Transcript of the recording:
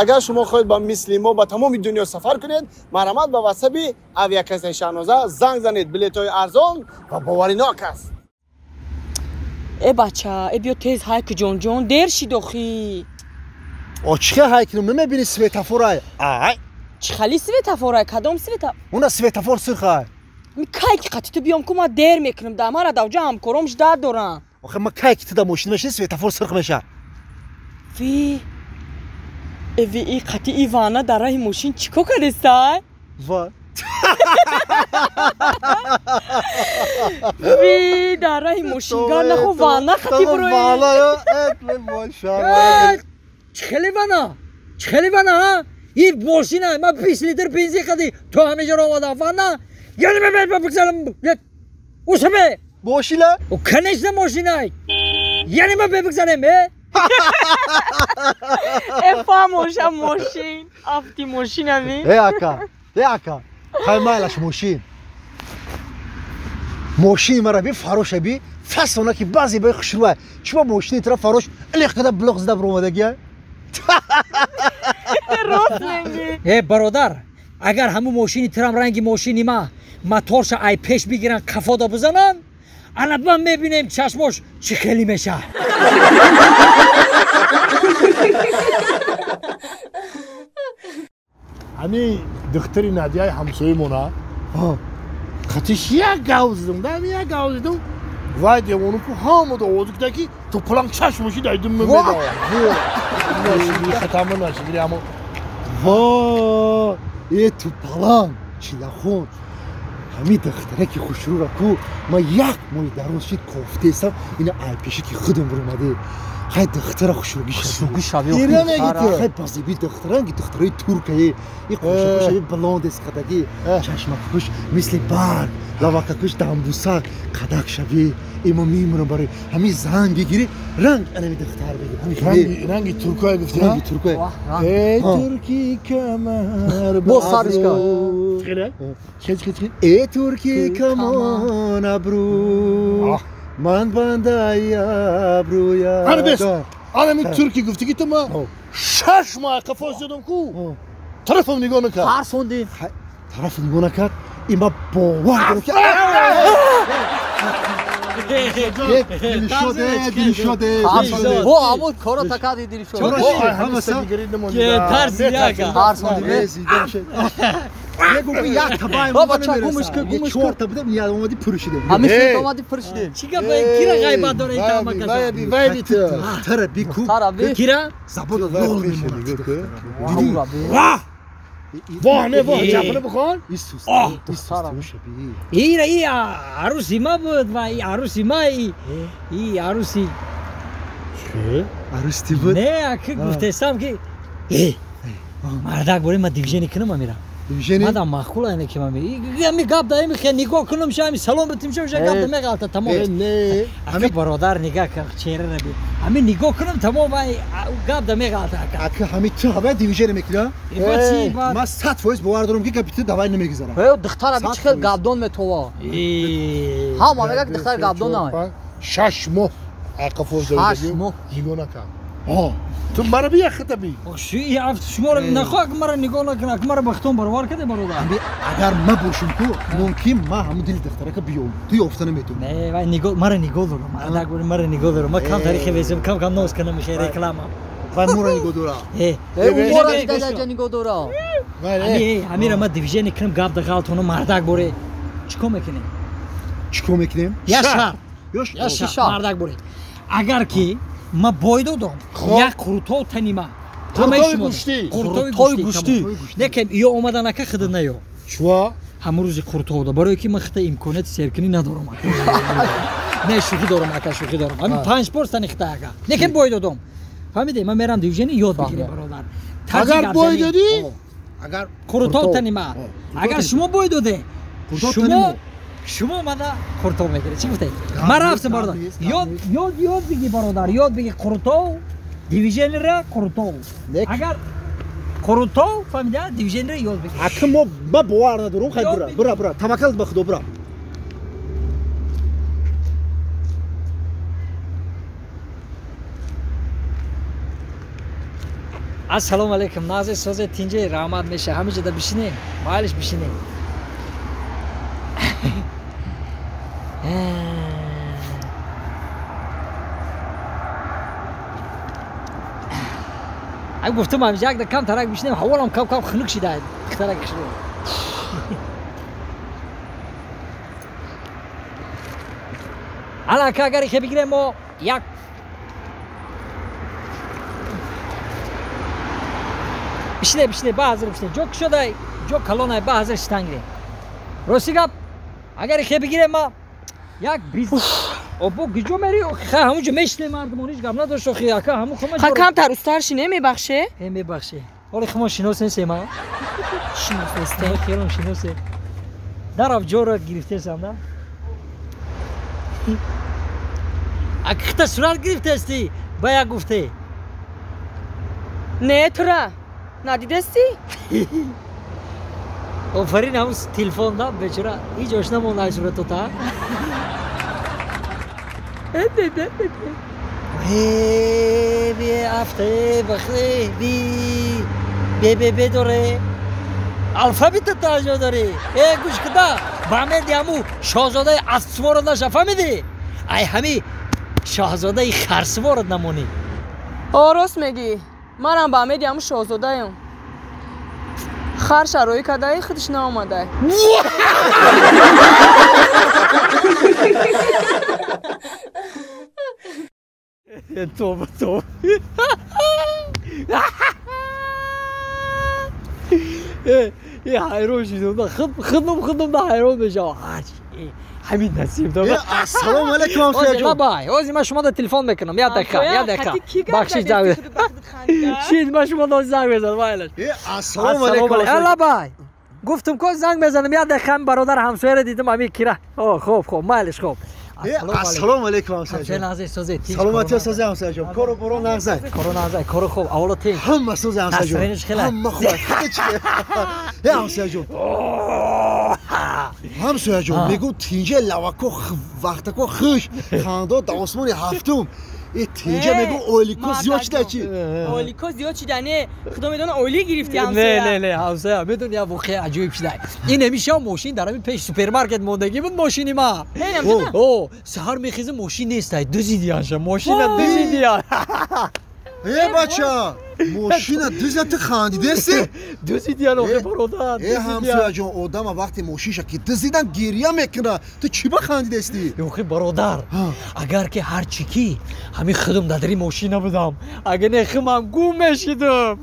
Агар шумо хоҳед ба мисли мо ба тамоми дунё сафар кунед, марҳамат ба ватсапи авиакассаи Шаҳноза занг занед. Билетҳои арзон ва боваринок аст. Э бача, э биё тез ҳай ки ҷонҷон, дер шид охи. О чӣ ҳай кунам? Намебини светофорай? Ай. Чӣ хали светофорай? Кадом света? Уна светофор сурхай. Ми кай ки қати ту биём ку ма дер мекунам, да мара давҷа ҳамкором ждат дорам. Охе ма кай ки ту да мошин мешини светофор сурх меша. Ви эви и қати Ивана дар раҳи мошин чӣ кор кардестай? Ва. Ви дар раҳи мошингар нахо вана қати бурои. Чӣ хеле вана? Чӣ хеле вана, ҳа? И мошина, ма 20 литр бензин қади то ҳамеҷаро омадам. Вана? Яъне ме бигзарам. Усабе. Мошина? О, конечно мошина. Яъне ма бигзарем, э? Э фамоша мошин, афти мошина ми. Э ака, э ака. Хай майлаш мошин. Мошини мара би фароша би фасона ки баъзе баи хушрӯа. Чима мошини тара фарош илех када блок зада баромадагия? Рост мегӣ. Э бародар, агар ҳамун мошини тирам ранги мошини ма моторша ай пеш бигиран қафода бизананд, ана ман мебинем чашмош чӣ хеле меша. Ҳами духтари Надияи ҳамсоямона қатиш як гав зидам, да ҳами як гав зидам, вай девону ку ҳамада овоз кида ки ту паланг чашмоши дайдум мемедавад. Хатама нашидри амо. Во, э ту паланг чилахон. Ҳами духтараки хушрӯра ку ма як моҳи дароз шид кофтесам, ина айпеши ки худам буромаде. Хай духтара хушрӯгӣ шавӣ. Ира меги ту. Хай базиби духтаранги духтарои туркае. И қошақошави блондес қадаги, чашмаккуш мисли барг, лавакакуш дамбусак, қадак шавӣ. Има мемурам барои ҳами зан бигирӣ, ранг анами духтар бигир. Ранги туркое гуфтӣ? Ранги туркое. Э турки камар. Боз сариш кард. Хел хел хел. Э турки камон абру. Ман бандаи абрӯя. Ана бес. Ана ми турки гуфтӣ ки ту ма 6 моҳ қафо зидам ку. Тарафам нигоҳ накард. Тарсондӣ. Тараф нигоҳ накард. Има бовар дорам ки Во ҳамун коро такади дилшод. Тарсондӣ. Як табай чорта будем, я омади пур шудем. Ҳамин омади пур шудем. Чӣ гап, кира ғайбат дора ин тамака? Вай би ту. Тара би ку. Кира? Забон лол мемонад. Диди? Ваҳ! Воҳ не воҳ, ҷафана бихон. Исус. Ира и аруси ма буд ва и аруси ма и аруси. Чӣ? Аруси ти буд? Не, аки гуфтесам ки мардак боре ма дивижени кунам амира. Движение? Мадам махкула ине ки мами. Ами гап да ими хе нигоҳ кунам ша ами салом битим ша гап да меғалта тамом. Не. Ами бародар нигоҳ кар чеҳра раби. Ами нигоҳ кунам тамом ай гап да меғалта ака. Ака ҳами ту ҳавай движение мекунӣ? Ма 100% бовар дорам ки гапи ту давай намегузарам. Э духтара би чӣ хел гапдон метова. Ҳама мегӯяд духтар гапдон ай. 6 моҳ ақафо зада. 6 моҳ. Нигоҳ накард. Ту мара би яхта би. Шуморо нахоҳ мара нигоҳ накунад, мара бахтон баровар каде бародар. Агар ма бошам ку, мумкин ма ҳамун дили духтарака биём. Ту ёфта наметавонӣ. Не, вай нигоҳ, мара нигоҳ дорам. Мардак бори мара нигоҳ дорам. Ма кам таърихи весам, кам кам ноз кунам миша реклама. Вай мора нигоҳ дора. Э, мора дадаҷа нигоҳ дора. Ҳамира ма движение кунам гап да ғалтону мардак боре. Чӣ кор мекунем? Чӣ кор мекунем? Я шарт. Я шарт. Мардак боре. Агар ки ма бой додам, як қурутов танима. Қурутови гӯштӣ. Қурутови гӯштӣ. Лекин ё омада нака хида наё. Чува? Ҳамун рӯзи қурутовда, барое ки ман хита имконияти серкунӣ надорам. Не, шӯхӣ дорам ака, шӯхӣ дорам. Ҳамин 5 пор тани хита ака. Лекин бой додам. Фаҳмидӣ? Ман мерам дивижени ёд бигирем бародар. Агар бой додӣ, агар қурутов танима. Агар шумо бой доде, шумо мана қурутов мегиред. Чӣ гуфтед? Ман рафтам бародар. Ёд ёд ёд биги бародар, ёд биги қурутов, дивиженера қурутов. Агар қурутов фаҳмида, дивиженера ёд биги. Ака мо ма бовар надорам, хай бура, бура, бура. Таваккал ба Худо бура. Ассалому алайкум, назе созе тинҷе раҳмат меша. Ҳамиҷода бишинем, майлиш бишинем. Ай гуфтам ҳамиҷа як кам тарак бишинем, ҳаволам кам кам хунук шида. Тарак шида. Ала ака агар ки бигирем мо як бишине бишине ба ҳазир бишине. Ҷо кушодай, ҷо калонай, ба ҳазир шитан гирем. Рости гап агар хе бигирем ма як биз обо гиҷо мери ха ҳамунҷо мешинем мардумон ҳеҷ гап надошт охи ака ҳамун хума ха камтар устар шине мебахше? Э мебахше. Ҳоли хумо шинос нестем а? Шинос нестем. Хелом шиносе. Дарав ҷоро гирифтесам да? Акихта сурат гирифтести ба як гуфте. Не тура надидести? Офарин ҳамун телефон да бечора ҳеҷ ошна монда суратота. Би афте бахте би бе бе бе доре. Алфабита таҷо дори. Э гӯш кида ба меди ҳаму шоҳзодаи аспсуворо наша фаҳмидӣ? Ай ҳами шоҳзодаи харсуворо намонӣ. О рост мегӣ. Манам ба меди ҳаму шоҳзодаем. Хар шароӣ кардаи худаш наомадай. Тоба тоба. Ҳайрон шудам. Худам да ҳайрон мешавам. Ҳамин насиб да. Ассалому алайкум ҳамсояҷон. Лабай, ҳозир ман шумо да телефон мекунам. Як дақиқа, як дақиқа. Бахшиш занг. Шид ман шумо да занг мезанам, майлаш. Ассалому алайкум. Лабай. Гуфтам ко занг мезанам, як дақиқа бародар ҳамсояро дидам ҳамин кира. О, хуб, хуб, майлаш, хуб. Ассалому алайкум ҳамсояҷон. Саломатия созе ҳамсояҷон. Кору боро нағзай. Кору нағзай, кору хуб, аввало тинҷ. Ҳама созе ҳамсояҷон. Ҳама хуб. Э ҳамсояҷон. Ҳамсояҷон мегӯ тинҷа лавако вақтако хуш хандо дар осмони ҳафтум. Э тинҷа мегӯ ойлико зиёд шида чи? Ойлико зиёд шида не, худо медона ойлӣ гирифти ҳамсоя. Не, не, не, ҳамсоя, медони як воқеа аҷоиб шида. Ин ҳамиша мошин дар ҳамин пеш супермаркет мондагӣ буд мошини ма. О, саҳар мехезам мошин нестай, дуздидиянша, мошина дуздидиян. Э бача, мошина дузда ту хандидеси? Дуздидиян охе бародар. Э ҳамсояҷон, одама вақте мошинша ки дуздидан гиря мекуна, ту чӣ ба хандидести? Охе бародар, агар ки ҳар чӣ ки ҳамин худам дар дари мошина будам, агар не хумам гум мешидам.